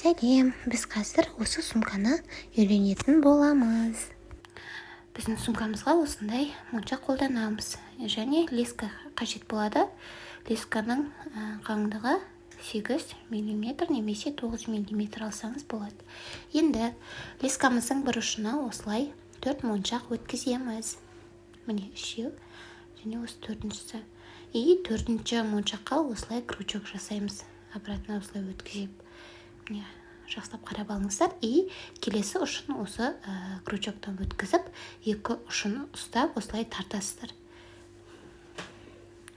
Сәлем! Біз қазір осы сумканы үйренетін боламыз. Біздің сумкамызға осындай моншақ қолданамыз және леска қажет болады. Лесканың қалыңдығы 8 миллиметр немесе 9 миллиметр алсаңыз болады. Енді лескамыздың бір ұшына осылай 4 моншақ өткіземіз. Міне, үшеу және осы төртіншісі. И төртінші моншаққа осылай крючок жасаймыз, обратно осылай өткізіп. Міне, жақсылап қарап алыңыздар. И келесі ұшын осы крючоктан өткізіп, екі ұшын ұстап, осылай тартасыздар.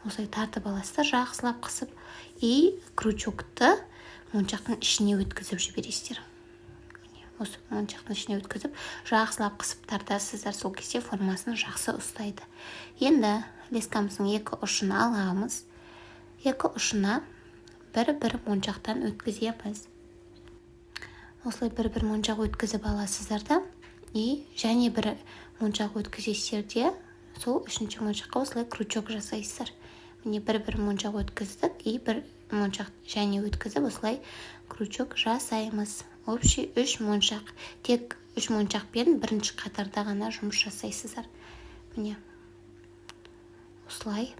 Осылай тартып аласыздар, жақсылап қысып, и крючокты моншақтың ішіне өткізіп жібересіздер. Осы моншақтың ішіне өткізіп, жақсылап қысып тартасыздар. Сол кезде формасын жақсы ұстайды. Енді лескамыздың екі ұшын аламыз, екі ұшына бір-бір моншақтан өткіземіз. Осылай бір-бір моншақ өткізіп аласыздар да, и және бір моншақ өткізесіздер де, сол үшінші моншаққа осылай крючок жасайсыздар. Міне, бір-бір моншақ өткіздік и бір моншақ және өткізіп, осылай крючок жасаймыз. Общий үш моншақ. Тек үш моншақпен бірінші қатарда ғана жұмыс жасайсыздар. Міне, осылай.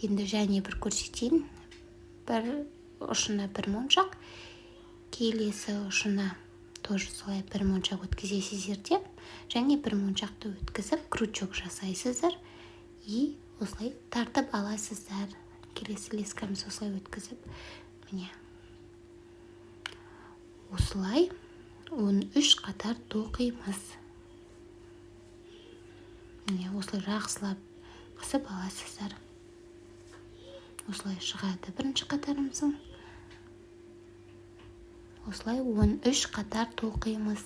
Енді және бір көрсетейін. Бір ұшына бір моншақ, келесі ұшына тоже солай бір моншақ өткізесіздер де, және бір моншақты өткізіп, крючок жасайсыздар и осылай тартып аласыздар. Келесі лескамызды осылай өткізіп, міне, осылай 13 қатар тоқимыз. Міне, осылай жақсылап қысып аласыздар. Осылай шығады бірінші қатарымыздың. Осылай 13 қатар тоқимыз.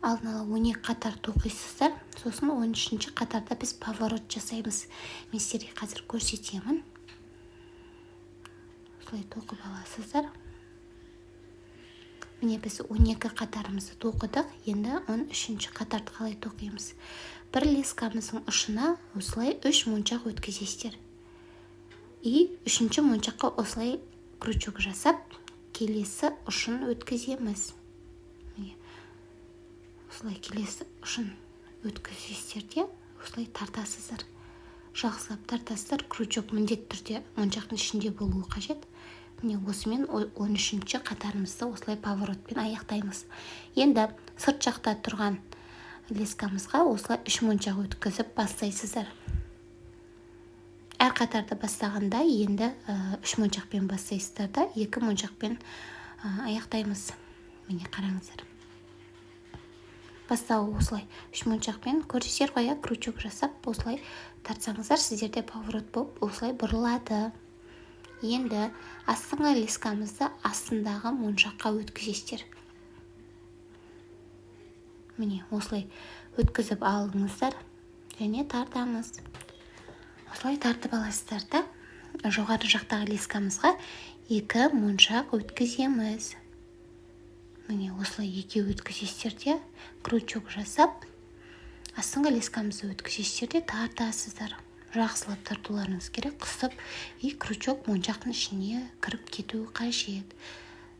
Алдын ала 12 қатар тоқисыздар, сосын 13 қатарда біз поворот жасаймыз. Мен сіздерге қазір көрсетемін. Осылай тоқып аласыздар. Міне, біз 12 қатарымызды тоқыдық. Енді 13 қатарды қалай тоқимыз? Бір лескамыздың ұшына осылай үш моншақ өткізесіздер и үшінші моншаққа осылай крючок жасап, келесі ұшын өткіземіз. Міне, осылай келесі ұшын өткізесіздер де, осылай тартасыздар, жақсылап тартасыздар. Крючок міндетті түрде моншақтың ішінде болуы қажет. Міне, осымен 13-ші қатарымызды осылай поворотпен аяқтаймыз. Енді сырт жақта тұрған лескамызға осылай үш моншақ өткізіп бастайсыздар. Әр қатарды бастағанда енді үш моншақпен бастайсыздар да, екі моншақпен аяқтаймыз. Міне, қараңыздар, бастауы осылай үш моншақпен. Көрдіңіздер ғой, иә? Крючок жасап, осылай тартсаңыздар, сіздерде поворот болып осылай бұрылады. Енді астыңғы лескамызды астындағы моншаққа өткізесіздер. Міне, осылай өткізіп алыңыздар және тартамыз. Осылай тартып аласыздар да, жоғары жақтағы лескамызға екі моншақ өткіземіз. Міне, осылай екеу өткізесіздер де, крючок жасап, астыңғы лескамызды өткізесіздер де, тартасыздар. Жақсылап тартуларыңыз керек, қысып, и крючок моншақтың ішіне кіріп кетуі қажет.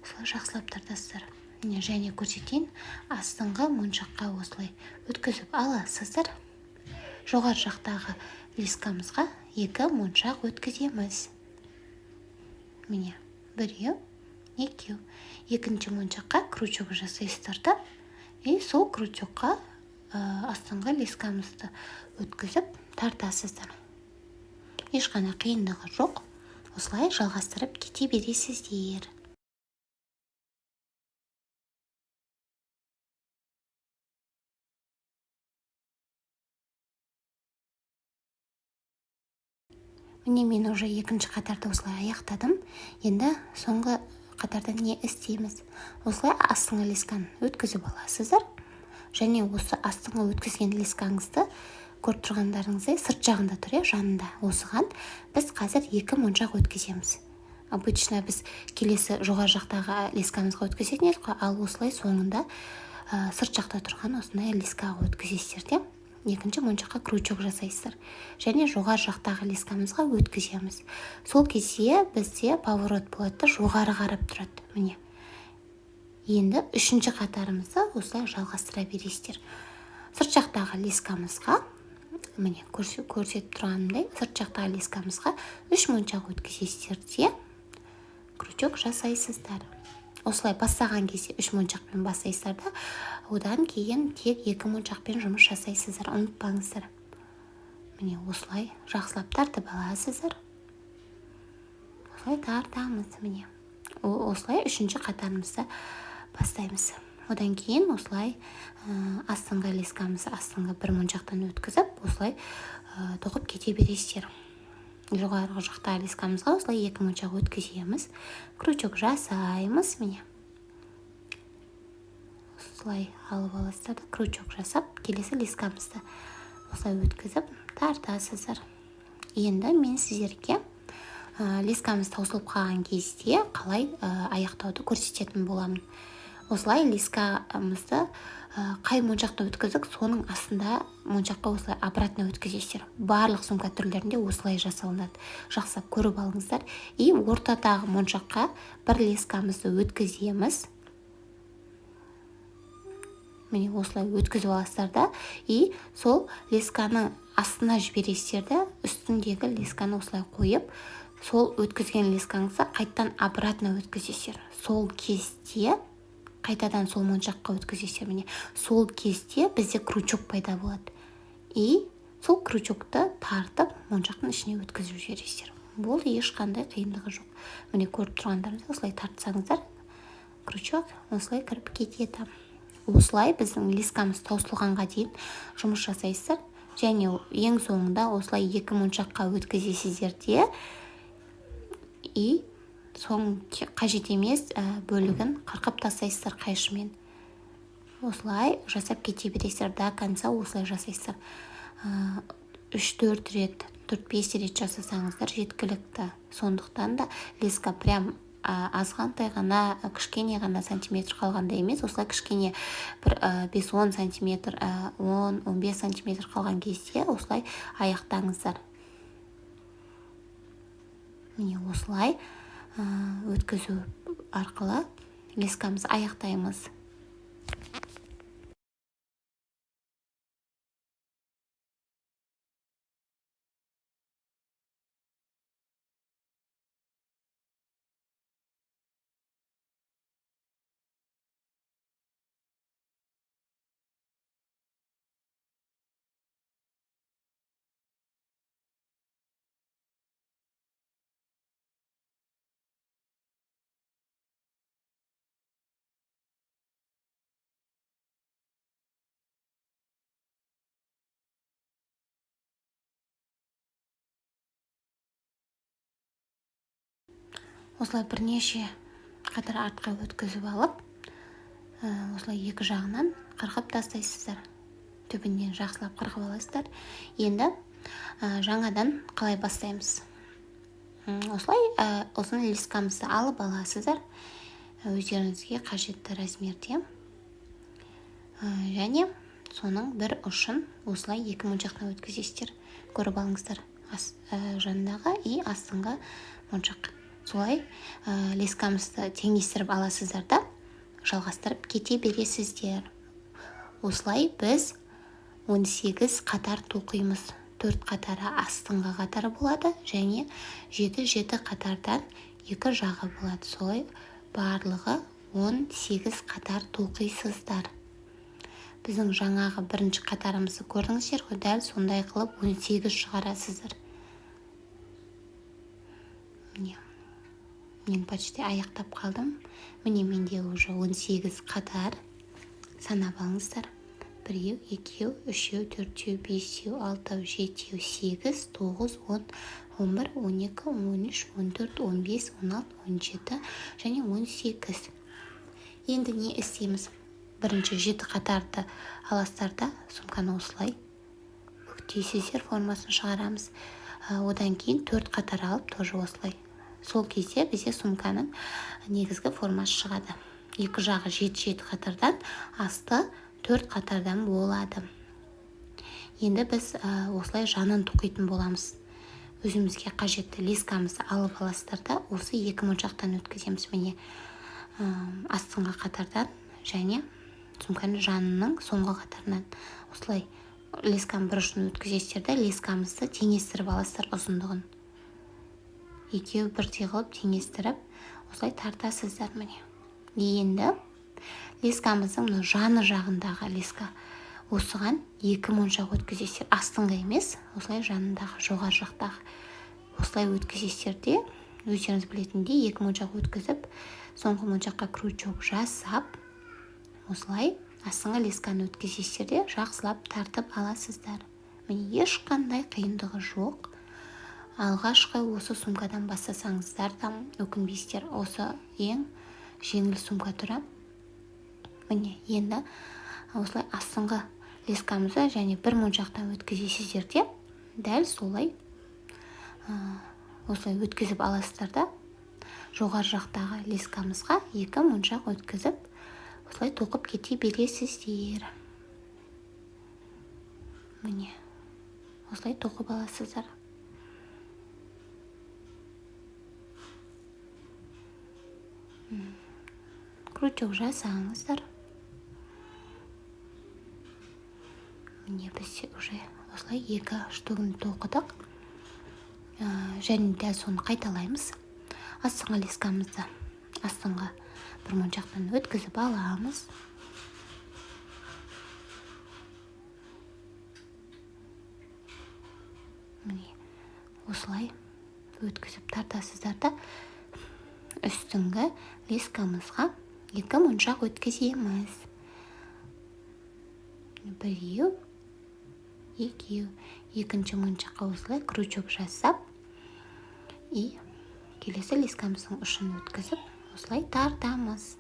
Осылай жақсылап тартасыздар. Міне, және көрсетейін. Астыңғы моншаққа осылай өткізіп аласыздар. Жоғары жақтағы лескамызға екі моншақ өткіземіз. Міне, біреу, екеу. Екінші моншаққа крючок жасайсыздар да, и сол крючокқа астыңғы лескамызды өткізіп тартасыздар. Ешқандай қиындығы жоқ. Осылай жалғастырып кете бересіздер. Міне, мен уже екінші қатарды осылай аяқтадым. Енді соңғы қатарда не істейміз? Осылай астыңғы лесканы өткізіп аласыздар және осы астыңғы өткізген лескаңызды, көріп тұрғандарыңыздай, сырт жағында тұр, иә, жанында. Осыған біз қазір екі моншақ өткіземіз. Обычно біз келесі жоғары жақтағы лескамызға өткізетін едік қой, ал осылай соңында сырт жақта тұрған осындай лескаға өткізесіздер де. Екінші моншаққа крючок жасайсыздар және жоғары жақтағы лескамызға өткіземіз. Сол кезде бізде поворот болады да, жоғары қарап тұрады. Міне, енді үшінші қатарымызды осылай жалғастыра бересіздер. Сырт жақтағы лескамызға, міне, көрсетіп тұрғанымдай, сырт жақтағы лескамызға 3 моншақ өткізесіздер де, крючок жасайсыздар. Осылай бастаған кезде 3 моншақпен бастайсыздар да, одан кейін тек 2 моншақпен жұмыс жасайсыздар, ұмытпаңыздар. Міне, осылай жақсылап тартып аласыздар. Осылай тартамыз, міне. Осылай үшінші қатарымызды бастаймыз. Одан кейін осылай астыңғы лескамызды астыңғы бір моншақтан өткізіп, осылай тоқып кете бересіздер. Жоғарғы жақта лескамызға осылай 2 моншақ өткіземіз. Крючок жасаймыз, міне. Осылай алып аласыздар да, крючок жасап, келесі лескамызды осылай өткізіп тартасыздар. Енді мен сіздерге лескамыз таусылып қалған кезде қалай аяқтауды көрсететін боламын. Осылай лескамызды қай моншақты өткіздік, соның астында моншаққа осылай обратно өткізесіздер. Барлық сумка түрлерінде осылай жасалынады. Жақсылап көріп алыңыздар. И ортадағы моншаққа бір лескамызды өткіземіз. Міне, осылай өткізіп аласыздар да, и сол лесканы астына жібересіздер де, үстіндегі лесканы осылай қойып, сол өткізген лескаңызды қайтадан обратно өткізесіздер. Сол кезде қайтадан сол моншаққа өткізесіздер. Міне, сол кезде бізде крючок пайда болады. И сол крючокты тартып моншақтың ішіне өткізіп жібересіздер. Болды, ешқандай қиындығы жоқ. Міне, көріп тұрғандарыңыздай, осылай тартсаңыздар, крючок осылай кіріп кетеді. Осылай біздің лескамыз таусылғанға дейін жұмыс жасайсыздар. Және ең соңында осылай 2 моншаққа өткізесіздер де, и соң қажет емес бөлігін қырқып тастайсыздар қайшымен. Осылай жасап кете бересіздер, до конца осылай жасайсыздар. 3-4 рет, 4-5 рет жасасаңыздар жеткілікті. Сондықтан да леска прям азғантай ғана, кішкене ғана сантиметр қалғанда емес, осылай кішкене бір 5-10 сантиметр, 10-15 сантиметр қалған кезде осылай аяқтаңыздар. Міне, осылай өткізу арқылы лескамызды аяқтаймыз. Осылай бірнеше қатар артқа өткізіп алып, осылай екі жағынан қырқып тастайсыздар. Түбінен жақсылап қырқып аласыздар. Енді жаңадан қалай бастаймыз? Осылай ұзын лескамызды алып аласыздар. Өздеріңізге қажетті размерде. Және соның бір ұшын осылай екі моншақтан өткізесіздер. Көріп алыңыздар. Жанындағы и астыңғы моншақ. Солай лескамызды теңестіріп аласыздар да, жалғастырып кете бересіздер. Осылай біз 18 қатар тоқимыз. 4 қатары астыңғы қатары болады және 7-7 қатардан екі жағы болады. Солай барлығы 18 қатар тоқисыздар. Біздің жаңағы бірінші қатарымызды көрдіңіздер ғой, дәл сондай қылып 18 шығарасыздар. Міне, мен почти аяқтап қалдым. Міне, менде уже 18 қатар. Санап алыңыздар. Біреу, екеу, үшеу, төртеу, бесеу, алтау, жетеу, сегіз, тоғыз, он, он бір, он екі, он үш, он төрт, он бес, он алты, он жеті және он сегіз. Енді не істейміз? Бірінші 7 қатарды аласыздар да, сумканы осылай бүктейсіздер, формасын шығарамыз. Одан кейін 4 қатар алып, тоже осылай. Сол кезде бізде сумканың негізгі формасы шығады. Екі жағы 7-7 қатардан, асты 4 қатардан болады. Енді біз осылай жанын тоқитын боламыз. Өзімізге қажетті лескамызды алып аласыздар да, осы екі моншақтан өткіземіз. Міне, астыңғы қатардан және сумканың жанының соңғы қатарынан осылай лесканың бір ұшын өткізесіздер де, лескамызды теңестіріп аласыздар ұзындығын. Екеуі бірдей қылып теңестіріп, осылай тартасыздар. Міне, енді лескамыздың мына жаны жағындағы леска, осыған екі моншақ өткізесіздер. Астыңғы емес, осылай жанындағы, жоғары жақтағы осылай өткізесіздер де, өздеріңіз білетіндей екі моншақ өткізіп, соңғы моншаққа крючок жасап, осылай астыңғы лесканы өткізесіздер де, жақсылап тартып аласыздар. Міне, ешқандай қиындығы жоқ. Алғашқы осы сумкадан бастасаңыздар да өкінбейсіздер. Осы ең жеңіл сумка түрі. Міне, енді осылай астыңғы лескамызды және бір моншақтан өткізесіздер де, дәл солай осылай өткізіп аласыздар да, жоғары жақтағы лескамызға екі моншақ өткізіп, осылай тоқып кете бересіздер. Міне, осылай тоқып аласыздар. Крючок жасаңыздар. Міне, біз уже осылай екі штугін тоқыдық. Және дәл соны қайталаймыз. Астыңғы лескамызды астыңғы бір моншақтан өткізіп аламыз. Міне, осылай өткізіп тартасыздар да, үстіңгі лескамызға екі моншақ өткіземіз. Біреу, екеу. Екінші моншаққа осылай крючок жасап, и келесі лескамыздың ұшын өткізіп, осылай тартамыз.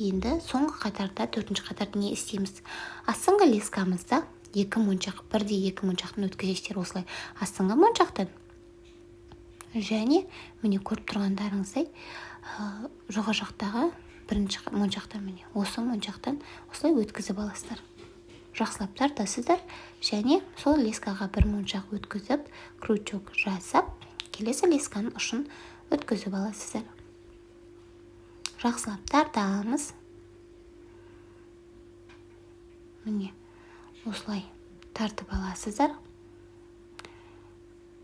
Енді соңғы қатарда, төртінші қатарда не істейміз? Астыңғы лескамызда екі моншақ, бірдей екі моншақтан өткізесіздер осылай. Астыңғы моншақтан және міне көріп тұрғандарыңыздай, жоғары жақтағы бірінші моншақтан, міне осы моншақтан осылай өткізіп аласыздар. Жақсылап тартасыздар және сол лескаға бір моншақ өткізіп, крючок жасап, келесі лесканың ұшын өткізіп аласыздар. Жақсылап тартамыз. Міне, осылай тартып аласыздар.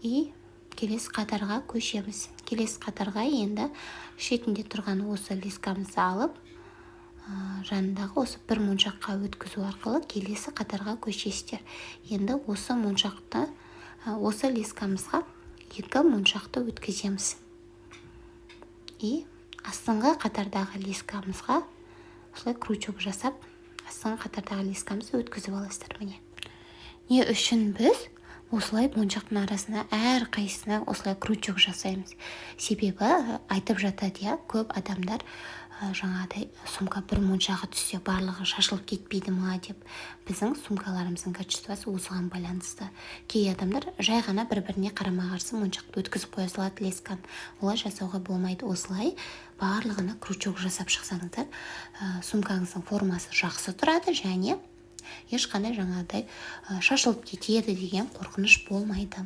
И келесі қатарға көшеміз. Келесі қатарға енді шетінде тұрған осы лескамызды алып, жанындағы осы бір моншаққа өткізу арқылы келесі қатарға көшесіздер. Енді осы моншақты, осы лескамызға екі моншақты өткіземіз. И астыңғы қатардағы лескамызға осылай крючок жасап, астыңғы қатардағы лескамызды өткізіп аласыздар. Міне, не үшін біз осылай моншақтың арасына әр қайсысына осылай крючок жасаймыз? Себебі айтып жатады, иә, көп адамдар, жаңағыдай сумка бір моншағы түссе барлығы шашылып кетпейді ма деп. Біздің сумкаларымыздың качествосы осыған байланысты. Кей адамдар жай ғана бір-біріне қарама-қарсы моншақты өткізіп қоя салады лесканы. Олай жасауға болмайды. Осылай барлығына крючок жасап шықсаңыздар, сумкаңыздың формасы жақсы тұрады және ешқандай жаңағыдай шашылып кетеді деген қорқыныш болмайды.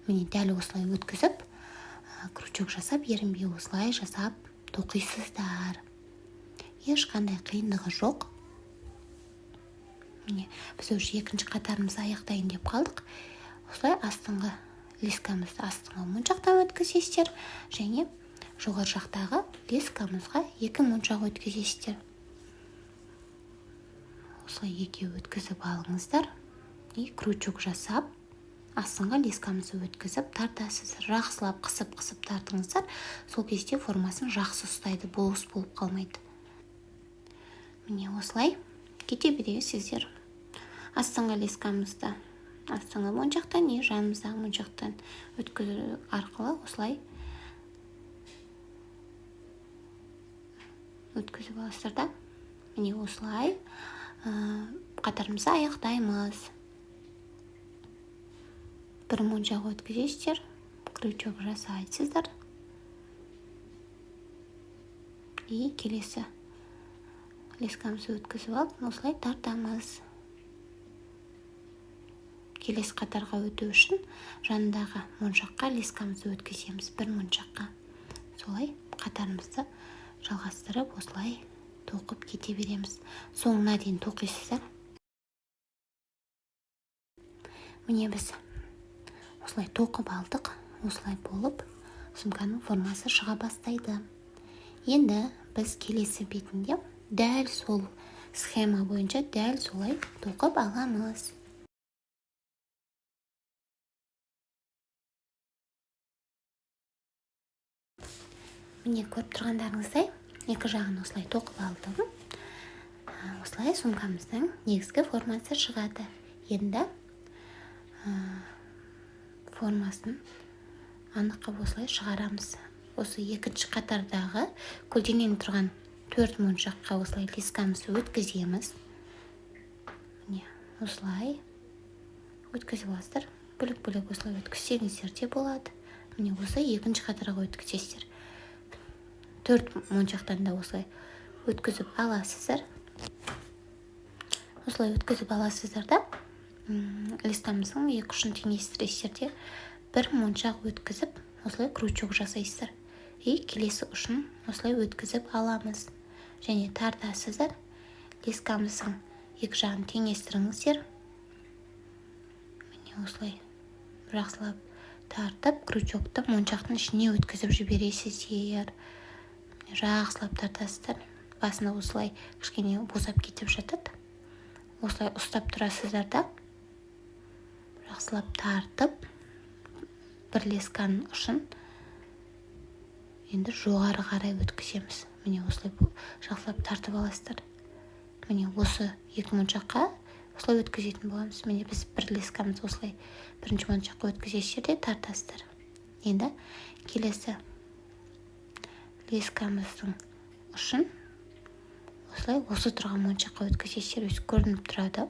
Міне, дәл осылай өткізіп, крючок жасап, ерінбей осылай жасап тоқисыздар. Ешқандай қиындығы жоқ. Міне, біз уже екінші қатарымызды аяқтайын деп қалдық. Осылай астыңғы лескамызды астыңғы моншақтан өткізесіздер және жоғары жақтағы лескамызға екі моншақ өткізесіздер. Осылай екеу өткізіп алыңыздар. И крючок жасап, астыңғы лескамызды өткізіп тартасыздар. Жақсылап қысып-қысып тартыңыздар. Сол кезде формасын жақсы ұстайды, бос болып қалмайды. Міне, осылай кете бересіздер. Астыңғы лескамызды астыңғы моншақтан не жанымыздағы моншақтан өткізу арқылы осылай өткізіп аласыздар да. Міне, осылай қатарымызды аяқтаймыз. Бір моншақ өткізесіздер, крючок жасайсыздар. И келесі лескамызды өткізіп алып, осылай тартамыз. Келесі қатарға өту үшін жанындағы моншаққа лескамызды өткіземіз, бір моншаққа. Солай қатарымызды жалғастырып, осылай тоқып кете береміз. Соңына дейін тоқисыздар. Міне біз осылай тоқып алдық. Осылай болып сумканың формасы шыға бастайды. Енді біз келесі бетінде дәл сол схема бойынша дәл солай тоқып аламыз. Міне көріп тұрғандарыңыздай, екі жағын осылай тоқып алдым. Осылай сумкамыздың негізгі формасы шығады. Енді формасын анық қылып осылай шығарамыз. Осы екінші қатардағы көлденең тұрған 4 моншаққа осылай лескамызды өткіземіз. Міне осылай өткізіп аласыздар. Бөлек-бөлек осылай өткізсеңіздер де болады. Міне осы екінші қатарға өткізесіздер. 4 моншақтан да осылай өткізіп аласыздар. Осылай өткізіп аласыздар да, листамыздың екі ұшын теңестіресіздер де, бір моншақ өткізіп, осылай крючок жасайсыздар. И келесі ұшын осылай өткізіп аламыз. Және тартасыздар. Лескамыздың екі жағын теңестіріңіздер. Міне осылай жақсылап тартып, крючокты моншақтың ішіне өткізіп жібересіздер. Жақсылап тартасыздар. Басында осылай кішкене босап кетіп жатады. Осылай ұстап тұрасыздар да, жақсылап тартып, бір лесканың ұшын енді жоғары қарай өткіземіз. Міне осылай жақсылап тартып аласыздар. Міне осы екі моншаққа осылай өткізетін боламыз. Міне біз бір лескамызды осылай бірінші моншаққа өткізесіздер де тартасыздар. Енді келесі лескамыздың ұшын осылай осы тұрған моншаққа өткізесіздер, өйстіп көрініп тұрады.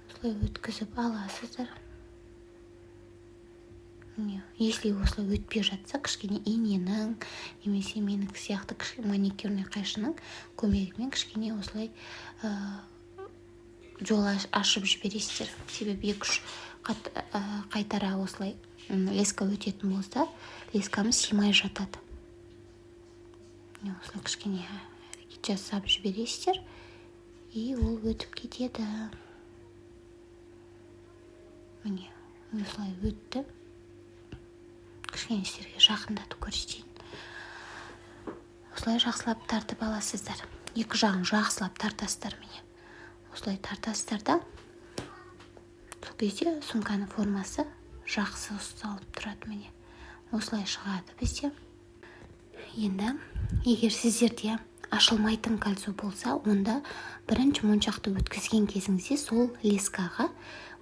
Осылай өткізіп аласыздар. Міне, если осылай өтпей жатса, кішкене иненің немесе менікі сияқты кішкене маникюрный қайшының көмегімен кішкене осылай жол ашып жібересіздер. Себебі екі-үш қайтара осылай леска өтетін болса, лескамыз сыймай жатады. Міне, осылай кішкене әрекет жасап жібересіздер, и ол өтіп кетеді. Міне, осылай өтті. Кішкене сіздерге жақындатып көрсетейін. Осылай жақсылап тартып аласыздар. Екі жағын жақсылап тартасыздар міне. Осылай тартасыздар да, сол кезде сумканың формасы жақсы ұсталып тұрады міне. Осылай шығады бізде. Енді егер сіздерде ашылмайтын кольцо болса, онда бірінші моншақты өткізген кезіңізде сол лескаға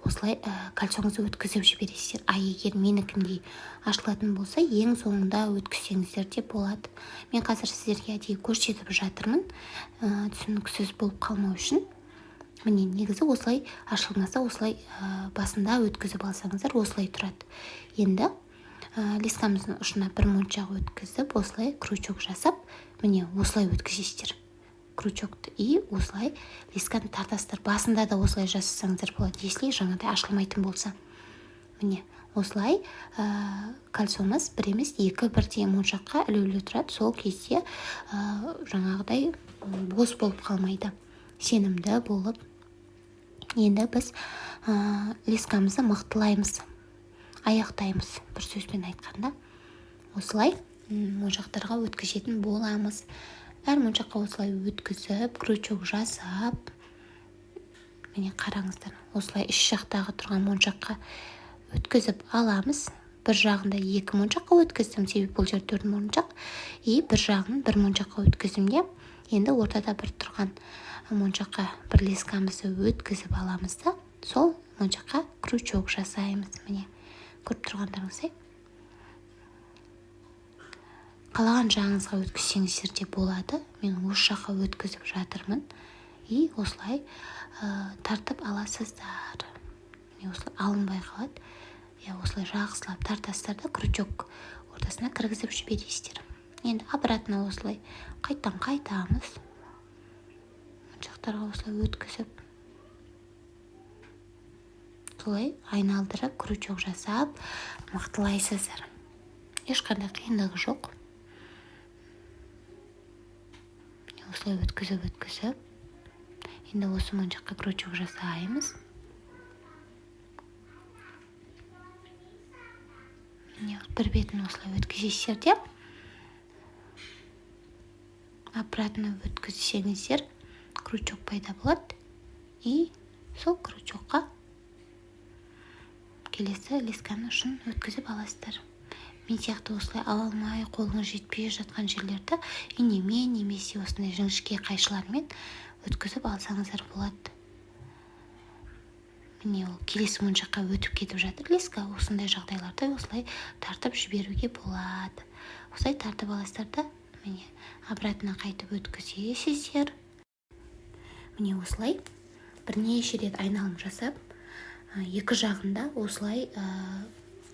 осылай кольцоңызды өткізіп жібересіздер. А егер менікіндей ашылатын болса, ең соңында өткізсеңіздер де болады. Мен қазір сіздерге әдейі көрсетіп жатырмын, түсініксіз болып қалмау үшін. Міне, негізі осылай ашылмаса, осылай басында өткізіп алсаңыздар, осылай тұрады. Енді лескамыздың ұшына бір моншақ өткізіп, осылай крючок жасап, міне осылай өткізесіздер крючокты и осылай лесканы тартасыздар. Басында да осылай жасасаңыздар болады, если жаңағыдай ашылмайтын болса. Міне осылай кольцомыз бір емес екі бірдей моншаққа ілулі тұрады. Сол кезде жаңағыдай бос болып қалмайды, сенімді болып. Енді біз лескамызды мықтылаймыз, аяқтаймыз, бір сөзбен айтқанда. Осылай моншақтарға өткізетін боламыз. Әр моншаққа осылай өткізіп, крючок жасап, міне қараңыздар, осылай іш жақтағы тұрған моншаққа өткізіп аламыз. Бір жағында екі моншаққа өткіздім, себебі бұл жер 4 моншақ, и бір жағын бір моншаққа өткіздім де, енді ортада бір тұрған моншаққа бір лескамызды өткізіп аламыз да, сол моншаққа крючок жасаймыз. Міне көріп тұрғандарыңыздай, қалаған жағыңызға өткізсеңіздер де болады. Мен осы жаққа өткізіп жатырмын. И осылай тартып аласыздар. Міне осылай алынбай қалады. Я осылай жақсылап тартасыздар да, крючок ортасына кіргізіп жібересіздер. Енді обратно осылай қайттан қайтамыз. Моншақтарға осылай өткізіп. Солай айналдырып, крючок жасап, мықтылайсыздар. Ешқандай қиындығы жоқ. Осылай өткізіп-өткізіп, енді осы моншаққа крючок жасаймыз. Міне, бір бетін осылай өткізесіздер де, обратно өткізсеңіздер, крючок пайда болады. И сол крючокқа келесі лесканың ұшын өткізіп аласыздар. Мен сияқты осылай ала алмай, қолыңыз жетпей жатқан жерлерді инемен немесе осындай жіңішке қайшылармен өткізіп алсаңыздар болады. Міне, ол келесі моншаққа өтіп кетіп жатыр леска. Осындай жағдайларда осылай тартып жіберуге болады. Осылай тартып аласыздар да, міне, обратно қайтып өткізесіздер. Міне, осылай бірнеше рет айналым жасап, екі жағында осылай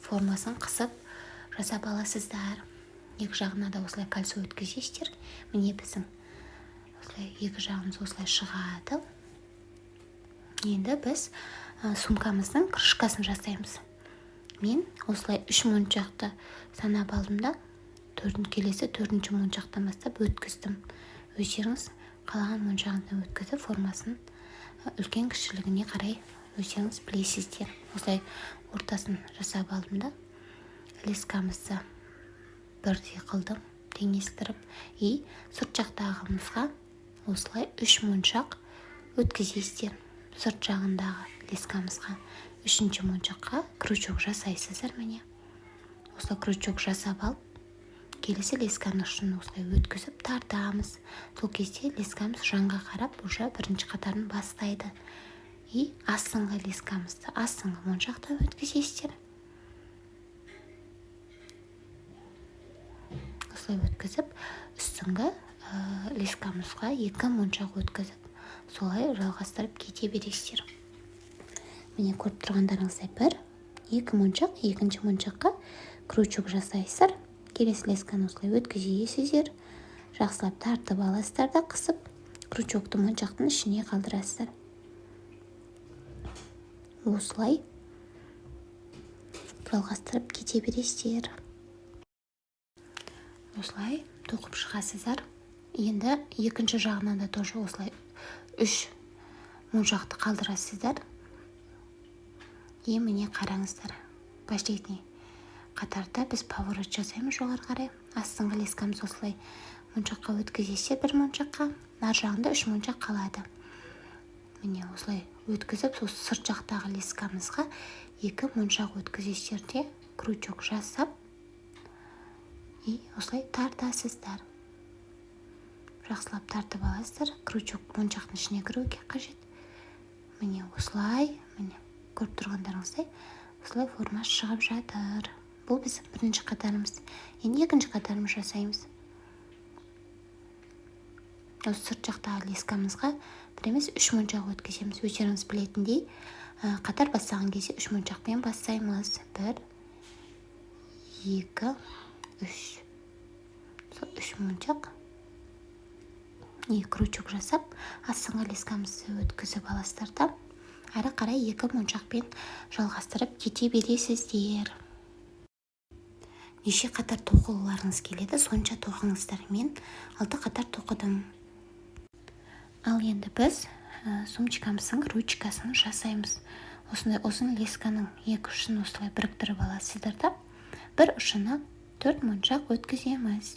формасын қысып жасап аласыздар. Екі жағына да осылай кольцо өткізесіздер. Міне, біздің осылай екі жағымыз осылай шығады. Енді біз сумкамыздың крышкасын жасаймыз. Мен осылай 3 моншақты санап алдым да, келесі төртінші моншақтан бастап өткіздім. Өздеріңіз қалаған моншағыңыздан өткізіп, формасын үлкен кішілігіне қарай өздеріңіз білесіздер. Осылай ортасын жасап алдым да, лескамызды бірдей қылдым, теңестіріп, и сырт жақтағымызға осылай 3 моншақ өткізесіздер. Сырт жағындағы лескамызға үшінші моншаққа крючок жасайсыздар. Міне, осылай крючок жасап алып, келесі лесканың ұшын осылай өткізіп тартамыз. Сол кезде лескамыз жанға қарап уже бірінші қатарын бастайды. И астыңғы лескамызды астыңғы моншақта өткізесіздер. Осылай өткізіп, үстіңгі лескамызға 2 моншақ өткізіп, солай жалғастырып кете бересіздер. Міне, көріп тұрғандарыңыздай бір, екі моншақ, екінші моншаққа крючок жасайсыздар. Келесі лесканы осылай өткізесіздер. Жақсылап тартып аласыздар да, қысып, крючокты моншақтың ішіне қалдырасыздар. Осылай жалғастырып кете бересіздер. Осылай тоқып шығасыздар. Енді екінші жағынан да тоже осылай 3 моншақты қалдырасыздар. И міне, қараңыздар, последний қатарда біз поворот жасаймыз жоғары қарай. Астыңғы лескамыз осылай моншаққа өткізесіздер, бір моншаққа, ар жағында 3 моншақ қалады. Міне, осылай өткізіп, сол сырт жақтағы лескамызға 2 моншақ өткізесіздер де, крючок жасап, и осылай тартасыздар. Жақсылап тартып аласыздар. Крючок моншақтың ішіне кіруге қажет. Міне, осылай, міне, көріп тұрғандарыңыздай, осылай форма шығып жатыр. Бұл біздің бірінші қатарымыз. Енді екінші қатарымыз жасаймыз. Осы сырт жақтағы лескамызға бір емес 3 моншақ өткіземіз. Өздеріңіз білетіндей, қатар бастаған кезде 3 моншақпен бастаймыз. 1, 2, 3. Сол 3 моншақ. И крючок жасап, астыңғы лескамызды өткізіп аласыздар да, әрі қарай 2 моншақпен жалғастырып кете бересіздер. Неше қатар тоқыларыңыз келеді, сонша тоқыңыздар. Мен 6 қатар тоқыдым. Ал енді біз сумочкамыздың ручкасын жасаймыз. Осындай ұзын лесканың екі ұшын осылай біріктіріп аласыздар да, бір ұшына 4 моншақ өткіземіз.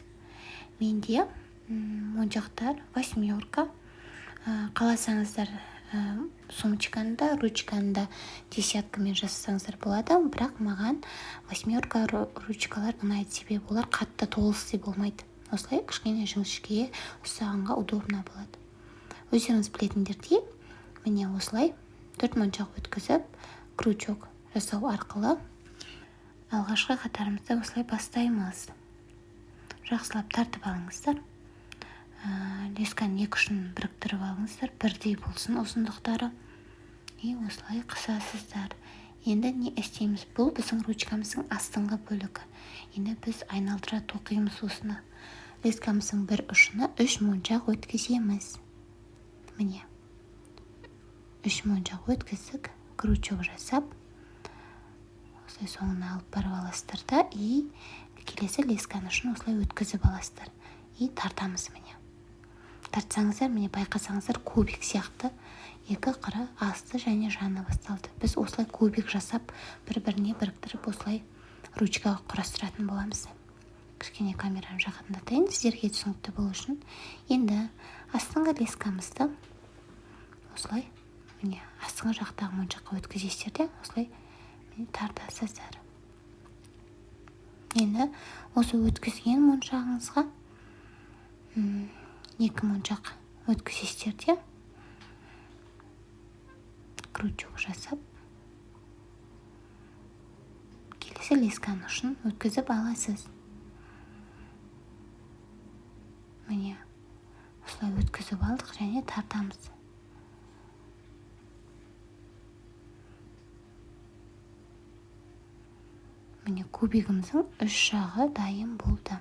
Менде моншақтар восьмерка. Қаласаңыздар, сумочканы да, ручканы да десяткамен жасасаңыздар болады, бірақ маған восьмерка ручкалар ұнайды, себебі олар қатты толстый болмайды. Осылай кішкене жіңішке ұстағанға удобно болады. Өздеріңіз білетіндердей, міне осылай 4 моншақ өткізіп, крючок жасау арқылы алғашқы қатарымызды осылай бастаймыз. Жақсылап тартып алыңыздар. Лесканың екі ұшын біріктіріп алыңыздар, бірдей болсын ұзындықтары. И осылай қысасыздар. Енді не істейміз? Бұл біздің ручкамыздың астыңғы бөлігі. Енді біз айналдыра тоқимыз осыны. Лескамыздың бір ұшына 3 моншақ өткіземіз. Міне, 3 моншақ өткіздік, крючок жасап, Осылай соңына алып барып аласыздар да, и келесі лесканың ұшын осылай өткізіп аласыздар. И тартамыз міне. Тартсаңыздар, міне байқасаңыздар, кубик сияқты екі қыры асты және жаны басталды. Біз осылай кубик жасап, бір-біріне біріктіріп, осылай ручкаға құрастыратын боламыз. Кішкене камераны жақындатайын сіздерге түсінікті болу үшін. Енді астыңғы лескамызды осылай міне астыңғы жақтағы моншаққа өткізесіздер де, осылай міне тартасыздар. Енді осы өткізген моншағыңызға екі моншақ өткізесіздер де, крючок жасап, келесі лесканың ұшын өткізіп аласыз. Міне осылай өткізіп алдық және тартамыз. Міне кубигіміздің үш жағы дайын болды.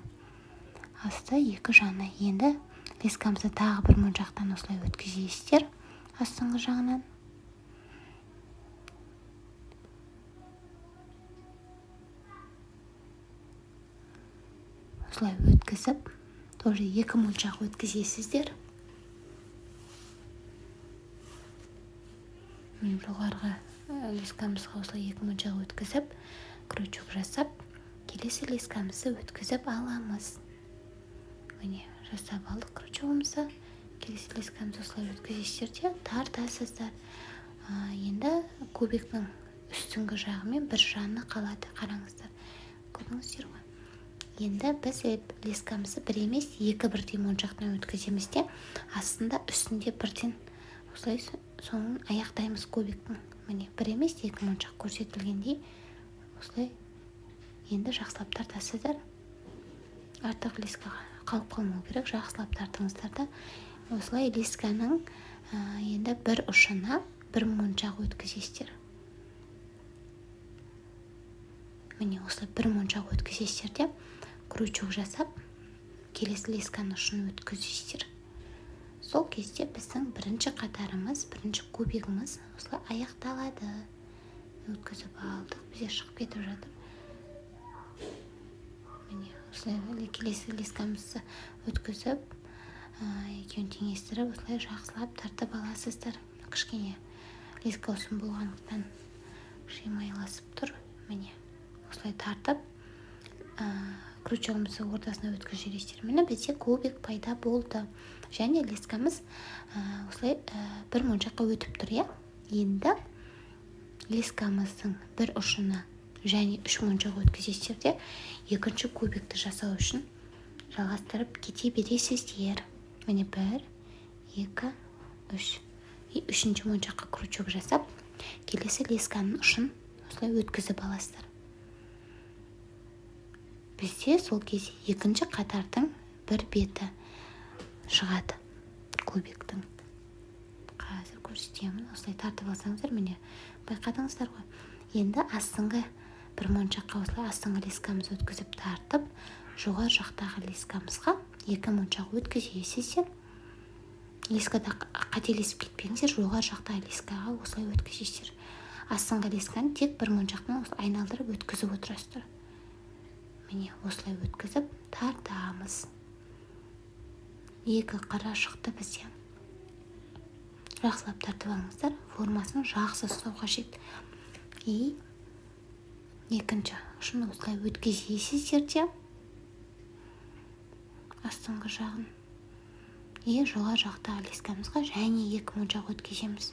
Асты екі жаны. Енді лескамызды тағы бір моншақтан осылай өткізесіздер астыңғы жағынан. Осылай өткізіп, тоже екі моншақ өткізесіздер. Міне жоғарғы лескамызға осылай екі моншақ өткізіп, крючок жасап, келесі лескамызды өткізіп аламыз. Міне жасап алдық крючогымызды. Келесі лескамызды осылай өткізесіздер де тартасыздар. Енді кубиктің үстіңгі жағы мен бір жаны қалады. Қараңыздар, көрдіңіздер ғой. Енді біз лескамызды бір емес, екі бірдей моншақтан өткіземіз де, астында үстінде бірден осылай соңын аяқтаймыз кубиктің. Міне бір емес, екі моншақ көрсетілгендей осылай енді жақсылап тартасыздар. Артық лескаға қалып қалмау керек, жақсылап тартыңыздар да. Осылай лесканың енді бір ұшына бір моншақ өткізесіздер. Міне осылай бір моншақ өткізесіздер де, крючок жасап, келесі лесканың ұшын өткізесіздер. Сол кезде біздің бірінші қатарымыз, бірінші кубигіміз осылай аяқталады. Өткізіп алдық, бізде шығып кетіп жатыр. Міне осылай келесі лескамызды өткізіп, екеуін теңестіріп, осылай жақсылап тартып аласыздар. Кішкене леска ұзын болғандықтан шимайласып тұр. Міне осылай тартып, крючогымызды ортасына өткізіп жібересіздер. Міне бізде кубик пайда болды. Және лескамыз, осылай, бір моншаққа өтіп тұр, иә? Енді лескамыздың бір ұшына және үш моншақ өткізесіздер де, екінші кубикті жасау үшін жалғастырып кете бересіздер. Міне 1, 2, 3. И үшінші моншаққа крючок жасап, келесі лесканың ұшын осылай өткізіп аласыздар. Бізде сол кезде екінші қатардың бір беті шығады кубиктің. Қазір көрсетемін. Осылай тартып алсаңыздар, міне байқадыңыздар ғой. Енді астыңғы бір моншаққа осылай астыңғы лескамызды өткізіп тартып, жоғары жақтағы лескамызға екі моншақ өткізесіздер. Лескада қателесіп кетпеңіздер, жоғары жақтағы лескаға осылай өткізесіздер. Астыңғы лесканы тек бір моншақтан осылай айналдырып өткізіп отырасыздар. Міне осылай өткізіп тартамыз. Екі қара шықты бізде. Жақсылап тартып алыңыздар, формасын жақсы ұстау қажет. И екінші ұшын осылай өткізесіздер де астыңғы жағын. И жоғары жақтағы лескамызға және екі моншақ өткіземіз.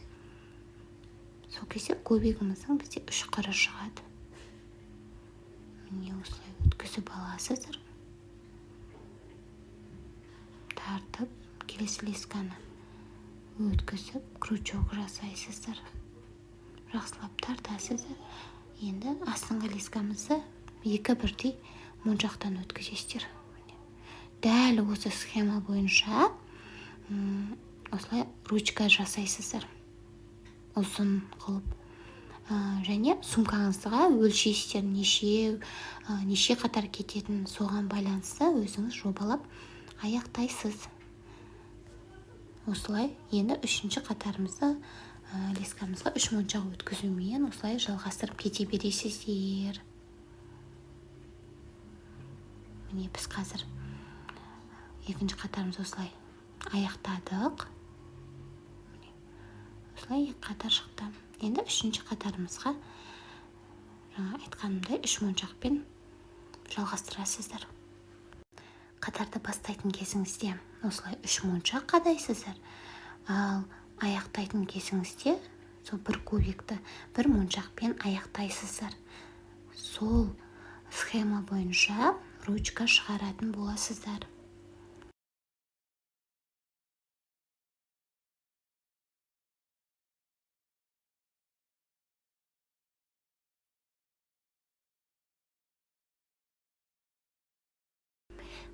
Сол кезде кубигіміздің бізде үш қыры шығады. Міне осылай өткізіп аласыздар. Тартып, келесі лесканы өткізіп, крючок жасайсыздар. Жақсылап тартасыздар. Енді астыңғы лескамызды екі бірдей моншақтан өткізесіздер. Дәл осы схема бойынша, осылай ручка жасайсыздар. Ұзын қылып. Және сумкаңызға өлшейсіздер, неше қатар кететінін, соған байланысты өзіңіз жобалап аяқтайсыз. Осылай енді үшінші қатарымызды Лескамызға 3 моншақ өткізумен осылай жалғастырып кете бересіздер. Міне, біз қазір екінші қатарымызды осылай аяқтадық. Міне, осылай екі қатар шықты. Енді үшінші қатарымызға жаңа айтқанымдай 3 моншақпен жалғастырасыздар. Қатарды бастайтын кезіңізде осылай 3 моншақ қадайсыздар. Ал аяқтайтын кезіңізде сол бір кубикті бір моншақпен аяқтайсыздар. Сол схема бойынша ручка шығаратын боласыздар.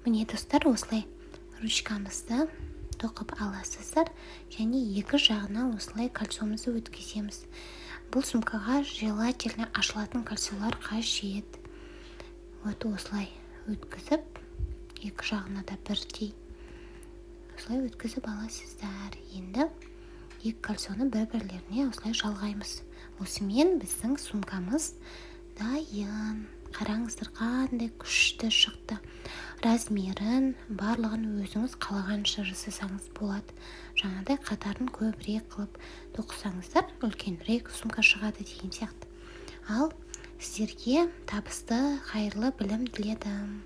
Міне, достар, осылай ручкамызды тоқып аласыздар және екі жағына осылай кольцомызды өткіземіз. Бұл сумкаға желательно ашылатын кольцолар қажет. Вот осылай өткізіп, екі жағына да бірдей осылай өткізіп аласыздар. Енді екі кольцоны бір-бірлеріне осылай жалғаймыз. Осымен біздің сумкамыз дайын. Қараңыздар, қандай күшті шықты. Размерін барлығын өзіңіз қалағанша жасасаңыз болады. Жаңағыдай қатарын көбірек қылып тоқысаңыздар, үлкенірек сумка шығады деген сияқты. Ал сіздерге табысты, қайырлы білім тіледім.